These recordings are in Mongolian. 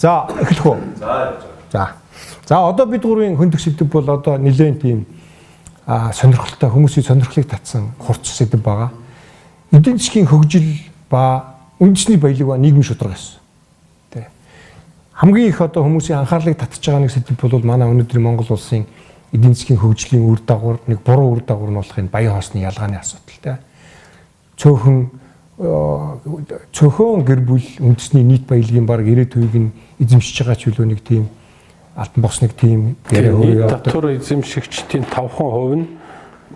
За, эхлэх үү? За. За. За, одоо бид гурвын хөндөх сэдэв бол одоо нэлээд тийм сонирхолтой, хүмүүсийн сонирхлыг татсан хурц сэдэв байгаа. Эдийн засгийн хөгжил ба үндэсний баялаг ба нийгмийн шударга ёс. Тэ. Хамгийн их одоо хүмүүсийн анхаарлыг татж байгаа нэг сэдэв бол манай өнөөдрийн Монгол улсын эдийн засгийн хөгжлийн үр дагавар, нэг буруу үр дагавар нь болох энэ баян хоосны ялгааны асуудал, тэ. Цөөхөн гэр бүл үндэсний нийт баялагын бараг 90% нь эзэмшиж байгаа ч үлээ нэг тийм алтан бос нэг тийм яриа Нийт өөрөө явдаг. татвар эзэмшигчдийн 5%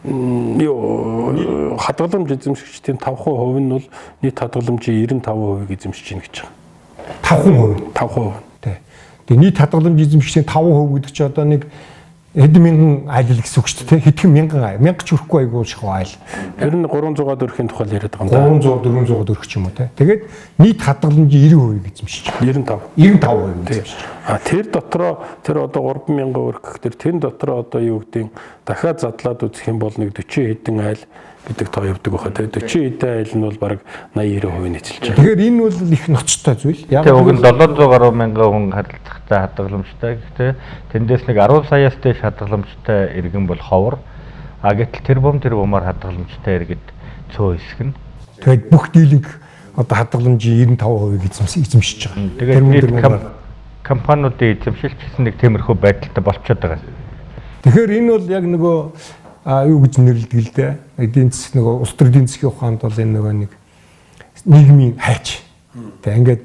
нь юу хадгаламж эзэмшигчдийн 5% нь бол нийт хадгаламжийн 95%-ийг эзэмшиж байна гэж байгаа. 5%. 5%. Тэ. Тэгээ нийт хадгаламж эзэмшигчдийн 5% гэдэг чинь одоо нэг хэдэн мянган айл л гэсэн үг шүү дээ. Хэдхэн мянган айл. Мянга ч хүрэхгүй айгүй шахуу айл. Ер нь 300-аад өрхийн тухай яриад байгаа юм 300 400 өрх ч юм уу те. Тэгээд нийт хадгаламжийн 90% эзэмшиж да. байгаа. 95. 95% эзэмшиж байгаа. А тэр дотроо тэр одоо 3000 өрх гэх тэр дотроо одоо юу гэдгийг дахиад задлаад үзэх юм бол нэг 40 хэдэн айл гэдэг тоо явдаг байхаа. Тэгээ 40 хэдэн айл нь бол бараг 80 90% нь эзэлж байгаа. Тэгэхээр энэ бол их ноцтой зүйл. Яг Тэгээ уг нь 700 гаруй мянган хүн харилцахтай хадгаламжтай. Гэхдээ тэндээс нэг 10 саяас дээш хадгаламжтай иргэн бол ховор. А гэтэл тэр бумаар хадгаламжтай иргэд цөө хэсэг нь. Тэгээд бүх дийлэнх одоо хадгаламжийн 95% эзэмшиж байгаа. Тэгээд Тэр нийт мөр. компаниудын эзэмшилч гэсэн нэг тиймэрхүү байдалтай болчиход байгаа. Тэгэхээр энэ бол яг нөгөө юу гэж нэрлэдэг л дээ. Эдийн засаг нөгөө улс төр эдийн засгийн ухаанд бол энэ нөгөө нэг нийгмийн хайч. Тэг ингээд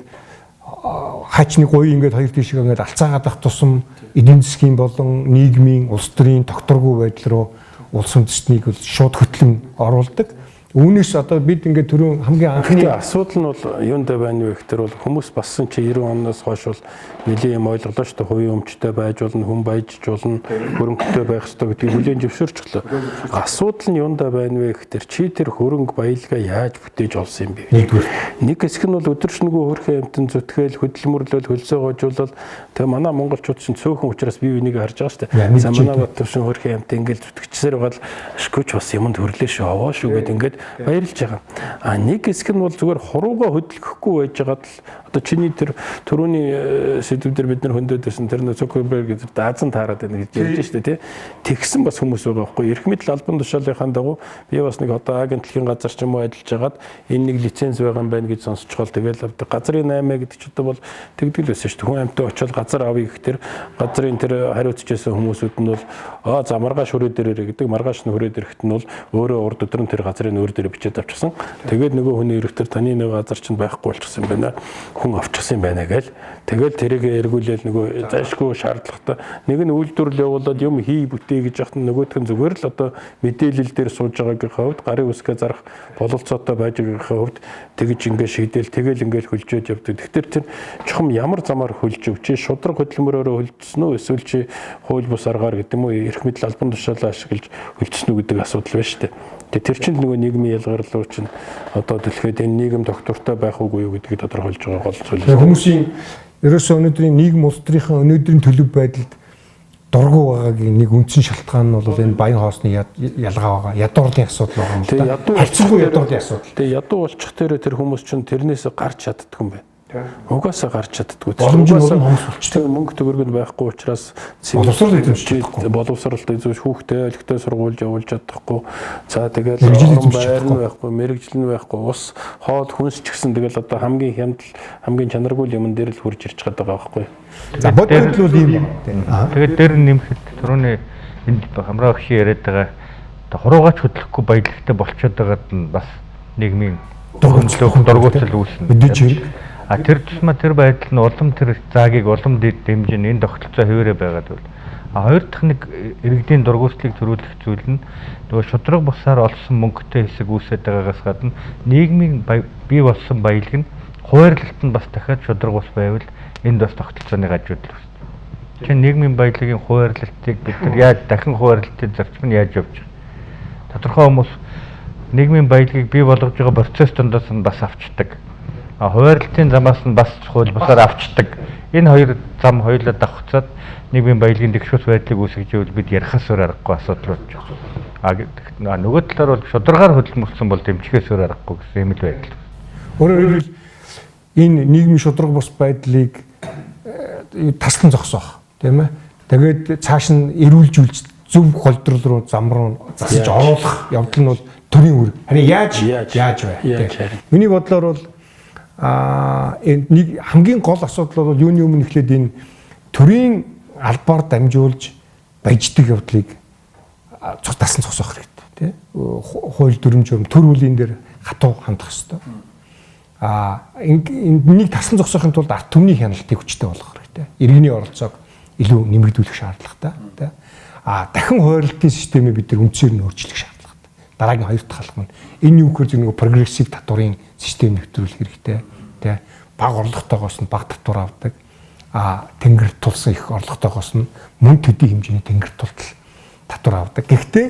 хайчны гоё ингээд хоёр тийшээ ингээд алцаагаад ах тусам эдийн засгийн болон нийгмийн улс төрийн тогтворгүй байдал руу улс үндэстнийг бол шууд хөтлөн оруулдаг. Үүнээс одоо бид ингээд түрүүн хамгийн анхны Гэхдээ асуудал нь бол юунд байна вэ гэхээр бол хүмүүс бассан чи 90 оноос хойш бол нэлийн юм ойлголоо шүү дээ. Хувийн өмчтэй байж болно, хүн баяжж болно, хөрөнгөтэй байх ёстой гэдгийг хүлээн зөвшөөрчлөө. Асуудал нь юунд байна вэ гэхээр чи тэр хөрөнгө баялгаа яаж бүтээж олсон юм бэ? Нэгдүгээр. Нэг хэсэг нь бол өдөршнөгөө хөрхөн амтан зүтгээл хөдөлмөрлөл хөлсөө гожуулал тэгээ манай монголчууд чинь цөөхөн учраас бие биенийг харж байгаа шүү Яа, дээ. За мэдчихэв. манай бат төвшин хөрхөн амт ингээл зүтгэжсээр байгаа л ашгүй ч бас юмд хөрлөө шүү аваа шүү гэд ингээд баярлж байгаа. А нэг хэсэг нь бол зүгээр хурууга хөдөлгөхгүй байж байгаад л одоо чиний тэр түрүүний сэдв дээр бид нар хөндөд байсан тэр нөө Цукерберг гэдэг даазан таарад байна гэж ярьж шүү дээ тий. Тэгсэн бас хүмүүс байгаа байхгүй. Эрх мэдэл албан тушаалынхаа дагуу би бас нэг одоо агентлагийн газар ч юм уу ажиллаж хагаад энэ нэг лиценз байгаа юм байна гэж сонсчхол тэгэл авдаг. Газрын 8 гэдэг ч одоо бол тэгдэг л байсан шүү дээ. Хүн амьтан очиод газар авъя гэх тэр газрын тэр хариуцж байсан хүмүүсүүд нь бол аа за маргааш хүрээ дээрээ гэдэг. Маргааш нь хүрээ дээрэхэд нь бол өөрөө урд өдөр нь тэр газрын өөр дээр бичээд авчихсан. Тэгээд нөгөө хүний ирэх тэр таны нөгөө газар чинь байхгүй болчихсон юм байна. Хүн авчихсан юм байна гээл. Тэгэл тэрийг эргүүлээл нөгөө зайшгүй шаардлагатай нэг нь үйлдвэрлэл явуулаад юм хий бүтээ гэж яхад нөгөөх нь зүгээр л одоо мэдээлэл дээр сууж байгаагийнхаа хувьд гарын үсгээ зарах бололцоотой байж байгаагийнхаа хувьд тэгж ингээ шийдэл тэгэл ингээл хөлжөөд явдаг. Тэгэхээр тэр чухам ямар замаар хөлжөв чи шудраг хөдөлмөрөөрөө хөлжсөн үү эсвэл чи хууль бус аргаар гэдэг юм уу эрх мэдэл албан тушаалаа ашиглаж хөлжсөн үү гэдэг асуудал байна шүү дээ. Тэгээ тэр чинь нөгөө нийгмийн ялгарлуу чинь одоо дэлхийд энэ нийгэм доктортой байх уугүй юу гэдгийг тодорхойлж байгаа гол зүйл. Тэгээ хүмүүсийн ерөөсөө өнөөдрийн нийгэм улс төрийн өнөөдрийн төлөв байдалд дургу байгаагийн нэг үндсэн шалтгаан нь бол энэ баян хоосны ялгаа байгаа. Ядуурлын асуудал байгаа юм л Тэгээ да. ядуу Харьцангуй ядуурлын асуудал. Тэгээ ядуу болчих дээр тэр хүмүүс чинь тэрнээс гарч чаддгүй юм байна. Угаасаа гарч чаддгүй. Боломж нь Угаасаа улам хомс болчихдог. тэр мөнгө төгрөг нь байхгүй учраас Боловсрол эзэмшиж чадахгүй. Боловсролд эзэмш хүүхдээ олигтой сургуульд явуулж чадахгүй. За тэгэл Мэргэжил орон эзэмшиж байр нь чадахгүй. байхгүй, мэргэжил нь байхгүй, ус хоол хүнс ч гэсэн тэгэл одоо хамгийн хямдал хамгийн чанаргүй юм дээр л хурж ирж байгаа байхгүй. За бодит бол ийм байна. Тэгээд дээр нь нэмэхэд түрүүний энд хамраа өгшин яриад байгаа одоо хуруугаач хөдлөхгүй баялагтай болчиход байгаад нь бас нийгмийн дургуутал үүснэ. Мэдээж хэрэг. А тэр тусмаа тэр байдал нь улам тэр заагийг улам дэмжин энэ тогтолцоо хэвээрээ байгаад байв. А хоёр дахь нэг иргэдийн дургуутслыг төрүүлэх зүйл нь нөгөө шудраг бусаар олсон мөнгөтэй хэсэг үүсээд байгаагаас гадна нийгмийн бий болсон баялаг нь хуваарлалт нь бас дахиад шудраг бус байвал энд бас тогтолцооны гажуудал үүснэ. Чинь нийгмийн баялагын хуваарлалтыг бид нар яаж дахин хуваарлалтын зарчим нь яаж явж байгаа. Тодорхой хүмүүс нийгмийн баялагыг бий болгож байгаа процесс дундаас нь бас авчдаг. А хуваарлтын замаас нь бас хууль бусаар авчдаг. Энэ хоёр зам хоёулаа давхцаад нийгмийн баялагын тэгшүүс байдлыг үүсгэж ивэл бид ярихаас өөр аргагүй асуудал болж байгаа. А нөгөө талаар бол шударгаар хөдөлмөрлсөн бол дэмжихээс өөр аргагүй гэсэн юм л байдал. Өөрөөр хэлбэл энэ нийгмийн шударга бус байдлыг таслан зогсоох, тийм ээ. Тэгээд цааш нь эрүүлжүүлж зөв голдрол руу, зам руу засаж оруулах явдал нь бол төрийн үүрэг. Харин яаж вэ? Миний бодлоор бол энэ нэг хамгийн гол асуудал бол юуны өмнө эхлээд энэ төрийн албаар дамжуулж баяждаг явдлыг тасан зогсоох хэрэгтэй, тий. Хууль дүрэм журам төр үлийн дээр хатуу хандах хэрэгтэй. Энийг тасан зогсоохын тулд ард түмний хяналтыг хүчтэй болгох хэрэгтэй. Иргэний оролцоог илүү нэмэгдүүлэх шаардлагатай, тий. Дахин хуваарлтын системийг бид нар үндсээр нь өөрчлөх шаардлагатай. Дараагийн хоёр дахь алхам нь энэ юу гэхээр нэг прогрессив татварын систем нэвтрүүлэх хэрэгтэй, тий. Бага орлоготойгоос нь бага татвар авдаг. Тэнгэр тулсан их орлоготойгоос нь мөн төдий хэмжээний тэнгэр тултал татвар авдаг. Гэхдээ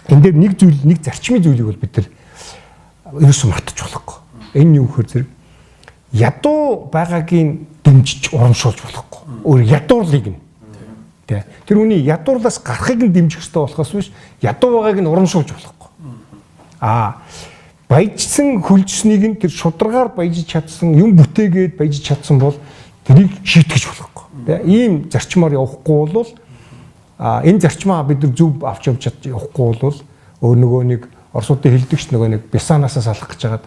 энэ дээр нэг зүйл, нэг зарчмын зүйлийг бол бид нар ерөөсөө мартаж болохгүй. Энэ юу гэхээр зэрэг ядуу байгаагийн дэмжиж урамшуулж болохгүй. Өөр ядуурлыг нь. Тэ. Тэр хүний ядуурлаас гарахыг нь дэмжих ёстой болохоос биш ядуу байгааг нь урамшуулж болохгүй. Баяжсан хөлжснийг нь тэр шударгаар баяжиж чадсан, юм бүтээгээд баяжиж чадсан бол тэрийг шийтгэж болохгүй. Тэ. Ийм зарчмаар явахгүй бол энэ зарчмаа бид нар зөв авч явж явахгүй бол өөр нөгөө нэг Оросуудын хэлдэг ш нөгөө нэг бясаанаасаа салах гэж хагаад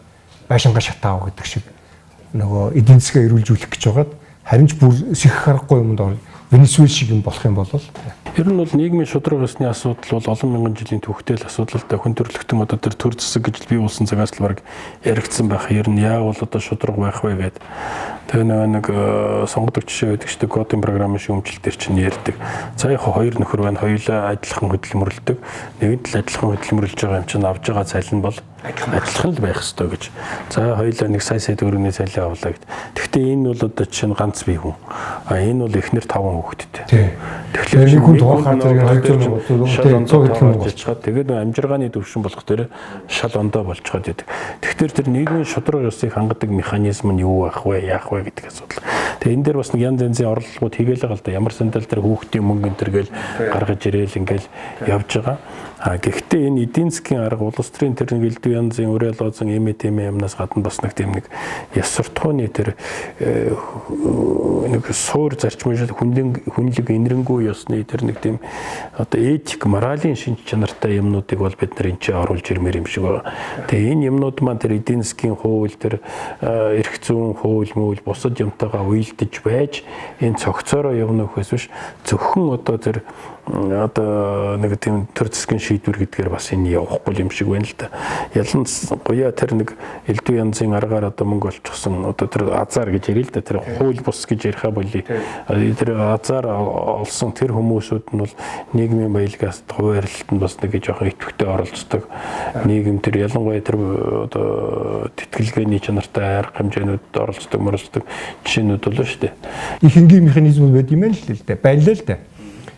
байшингаа шатаав гэдэг шиг нөгөө эдийн засгаа эрүүлжүүлэх гэж байгаад харин ч бүр сэх харахгүй юмд ор Венесуэл шиг юм болох юм бол Ер нь бол нийгмийн шударга ёсны асуудал бол олон мянган жилийн түүхтэй л асуудал л да. Хүн төрөлхтөн одоо тэр төр зэсэг гэж бий болсон цагаас л баг яригдсан байх. Ер нь яавал одоо шударга байх вэ гэдэг. Тэгээ нөгөө нэг сонгодог жишээ байдаг шүү дээ. Готын програмын шүүмжлэл төр чинь ярьдаг. За яг хоёр нөхөр байна. Хоёулаа адилхан хөдөлмөрлөдөг. Нэгэнт л адилхан хөдөлмөрлөж байгаа юм чинь авж байгаа цалин бол адилхан л байх ёстой гэж. За хоёулаа нэг сая сая төгрөгийн цалин авлаа гэд. Тэгэхдээ энэ бол одоо жишээ нь ганц бие хүн. А энэ бол эхнэр 5 хүүхэдтэй. Тэгэхээр нэг хүн тухайн зэрэг 200 шал ондоо болчиход тэгээд амжиргааны төвшин болох дээр шал ондоо болчиход байдаг. Тэгэхээр тэр нийгмийн шударга ёсыг хангадаг механизм нь юу байх вэ, яах вэ гэдэг асуудал. Тэгээ энэ дээр бас нэг янз янзын оролдлогууд хийгээл байгаа л да. Ямар сандал тэр хүүхдийн мөнгө энэ төр гээл гаргаж ирээл ингээл явж байгаа. Гэхдээ энэ эдийн засгийн арга улс төрийн тэр нэг элдв янзын өрөөл лозон эм тэм юмнаас гадна бас нэг тийм нэг ёс суртахууны тэр нэг суур зарчмын хүнлэг инэрэнгүй ёсны тэр нэг тийм одоо этик моралийн шинж чанартай юмнуудыг бол бид нар энэ ч оруулж ирмээр юм шиг байна. Тэгээ энэ юмнууд маань тэр эдийн засгийн хууль тэр эрх зүйн хууль мүүл бусад юмтайгаа уялдаж байж энэ цогцоороо явна гэхээс биш зөвхөн одоо тэр одоо нэг тийм төр зэсгийн шийдвэр гэдгээр бас энэ явахгүй юм шиг байна л да. Ялангуяа тэр нэг элдв янзын аргаар одоо мөнгө олчихсон одоо тэр азар гэж ярил л да. Тэр хууль бус гэж яриха боли. Тэр азар олсон тэр хүмүүсүүд нь бол нийгмийн баялагаас хуваарлалт нь бас нэг жоохон идэвхтэй оролцдог. Нийгэм тэр ялангуяа тэр одоо тэтгэлгээний чанартай арга хэмжээнүүдэд оролцдог, моролцдог жишээнүүд бол шүү дээ. Их энгийн механизм байд юм л л дээ. Байлаа л дээ.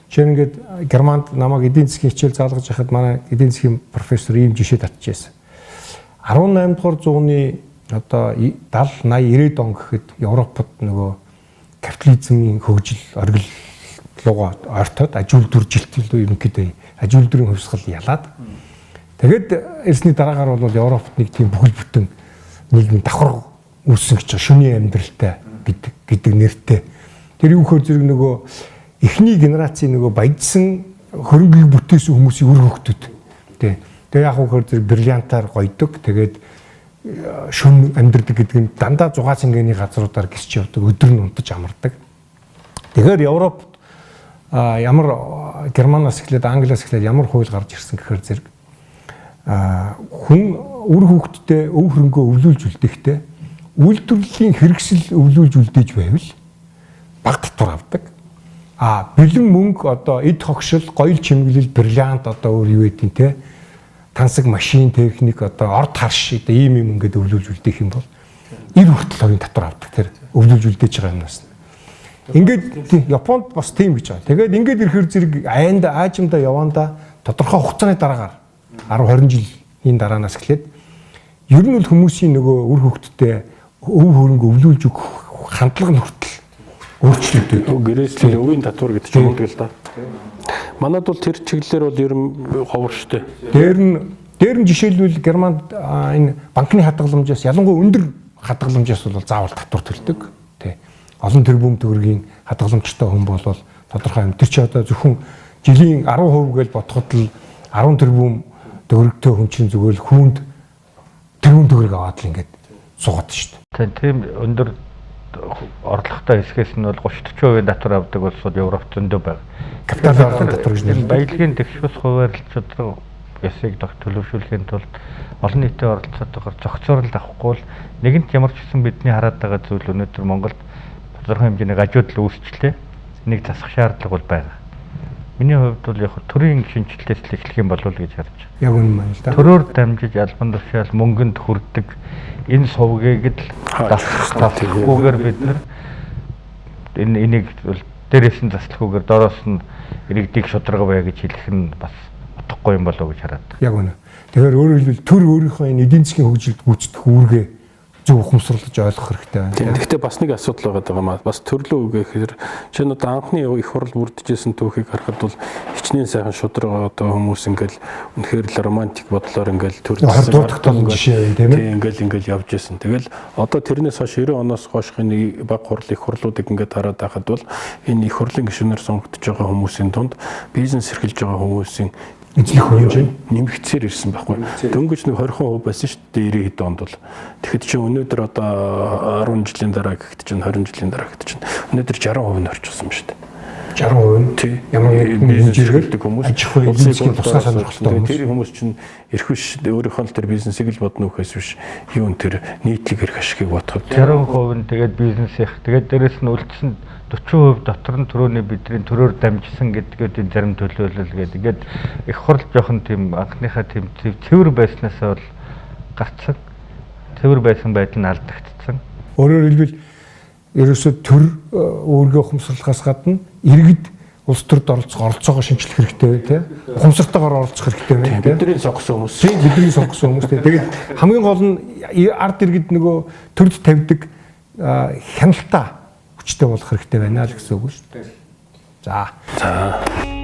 Жишээ нь ингээд Германд намайг эдийн засгийн хичээл заалгаж байхад манай эдийн засгийн профессор ийм жишээ татчихсан. 18 дугаар зууны одоо 70 80 90 он гэхэд Европод нөгөө капитализмын хөгжил оргил руугаа ортоод аж үйлдвэржилт ерөнхийдөө аж үйлдвэрийн хувьсгал ялаад тэгээд ирсний дараагаар бол Европт нэг тийм бүхэл бүтэн нийгэм давхар үүссэн гэж шөнийн амьдралтай гэдэг нэртэй. Тэр юу хөр зэрэг нөгөө эхний генерацийн нөгөө баяжсан хөрөнгийг бүтээсэн хүмүүсийн үр хөвгтүүд. Тэ. Тэгээ яг хөр зэрэг бриллиантаар гойдог. Тэгээд шүн амьдрдаг гэдэг нь дандаа зугаа цэнгэний газруудаар гисч явдаг, өдөр нь унтаж амардаг. Тэгэхээр Европт ямар Германаас эхлээд Англиас эхлээд ямар хууль гарч ирсэн гэхээр зэрэг хүн үр хөвгтдээ өв хөрөнгөө өвлүүлж үлдээхдээ үйлдвэрлэлийн хэрэгсэл өвлүүлж үлдээж байвал бага татвар авдаг. Бэлэн мөнгө одоо эд хогшил, гоёл чимэглэл, бриллиант одоо өөр юу гэдэг те тансаг машин техник одоо орд харш одоо ийм юм ингээд өвлүүлж үлдээх юм бол 90 хүртэл хувийн татвар авдаг тэр өвлүүлж үлдээж байгаа юмнаас. Ингээд Японд бас тийм гэж байгаа. Тэгээд ингээд ирэхэр зэрэг айнд аажимдаа явандаа тодорхой хугацааны дараагаар 10 20 жилийн дараанаас эхлээд ер нь бол хүмүүсийн нөгөө үр хөвгтдээ өв хөрөнгө өвлүүлж өгөх хандлага нь хүртэл өөрчлөгдөв. Гэрээсэл өвийн татвар гэдэг чинь үүдэг л да. Манад бол тэр чиглэлээр бол ер нь ховор штэ. Дээр нь жишээлбэл Германд энэ банкны хадгаламжаас ялангуяа өндөр хадгаламжаас бол заавал татвар төлдөг. Тэ. Олон тэрбум төгрөгийн хадгаламжтай хүн бол тодорхой юм. Тэр чи одоо зөвхөн жилийн 10% гэж бодоход л 10 тэрбум төгрөгтэй хүн чинь зүгээр л хүүнд тэрбум төгрөг аваад л ингээд суугаад шүү дээ. Тийм өндөр орлоготой хэсгээс нь бол 30-40% татвар авдаг улсууд Европ зөндөө байна. Капиталын орлогын татвар гэж нэрлэдэг. Баялагын тэгш ус хуваарлт шударга ёсыг төлөвшүүлэхийн тулд олон нийтийн оролцоотойгоор зохицоор л авахгүй бол нэгэнт ямар ч гэсэн бидний хараад байгаа зүйл өнөөдөр Монголд тодорхой хэмжээний гажуудал үүсчлээ. Энийг засах шаардлага бол байгаа. Миний хувьд бол яг төрийн шинжилтээс л эхлэх юм болов уу гэж харж байна. Яг үнэн байна л да. Төрөөр дамжиж албан тушаал мөнгөнд хүрдэг энэ сувгийг л заслахгүйгээр бид нар энэ энийг бол дээрээс нь заслахгүйгээр дороос нь иргэдийг шударга бай гэж хэлэх нь бас утгагүй юм болов уу гэж хараад. Яг үнэ. Тэгэхээр өөрөөр хэлбэл төр өөрийнхөө энэ эдийн засгийн хөгжилд гүйцэтгэх үүргээ зөв ухамсарлаж ойлгох хэрэгтэй байна. Тийм. Гэхдээ бас нэг асуудал байгаа юм аа. Бас төрлөө гэхээр чинь одоо анхны их хурл бүрдэжсэн түүхийг харахад бол хичнээн сайхан шударга одоо хүмүүс ингээл үнэхээр л романтик бодлоор ингээл төрөлсөн дуудах жишээ юм тийм ээ. Тийм ингээл явж исэн. Тэгэл одоо тэрнээс хойш 90 оноос хойш энэ баг хурл их хурлуудыг ингээд хараад байхад бол энэ их хурлын гишүүнээр сонгогдож байгаа хүмүүсийн дунд бизнес эрхэлж байгаа хүмүүсийн эзлэх хөрөнгө нэмэгдсээр ирсэн байхгүй. Дөнгөж нэг 20% байсан шүү дээ 90 хэд онд бол. Тэгэхэд чи өнөөдөр одоо 10 жилийн дараа гэхэд чинь 20 жилийн дараа гэхэд чинь өнөөдөр 60% нь орчихсон юм шүү дээ. 60% нь тий. Ямар нэгэн бизнес хэмжээгээр эрхэлдэг хүмүүс, аж ахуйн эдийн засгийн тусгай сонирхолтой хүмүүс. Тэр хүмүүс чинь эрх биш өөрийнхөө л тэр бизнесийг л бодно үхээс биш. Юун тэр нийтлэг эрх ашигыг бодоход 60% нь тэгээд бизнесийнх. Тэгээд дээрэс нь үлдсэн 40% дотор нь төрөөний бидний төрөөр дамжсан гэдгээд зарим төлөөлөл гэдэг. Ингээд их хурл жоохон тийм анхныхаа тийм цэвэр байснаасаа бол гарцсан. Цэвэр байсан байдал нь алдагдсан. Өөрөөр хэлбэл ерөөсөө төр өөргөө ухамсарлахаас гадна иргэд улс төрд оролцох оролцоогоо шинчлэх хэрэгтэй бай тээ. Ухамсартайгаар оролцох хэрэгтэй бай тээ. Бидний сонгосон хүмүүс. Тийм, бидний сонгосон хүмүүс тээ. Тэгээд хамгийн гол нь ард иргэд нөгөө төрд тавьдаг хяналтаа хүчтэй болох хэрэгтэй байна л гэсэн үг шүү дээ. За. За.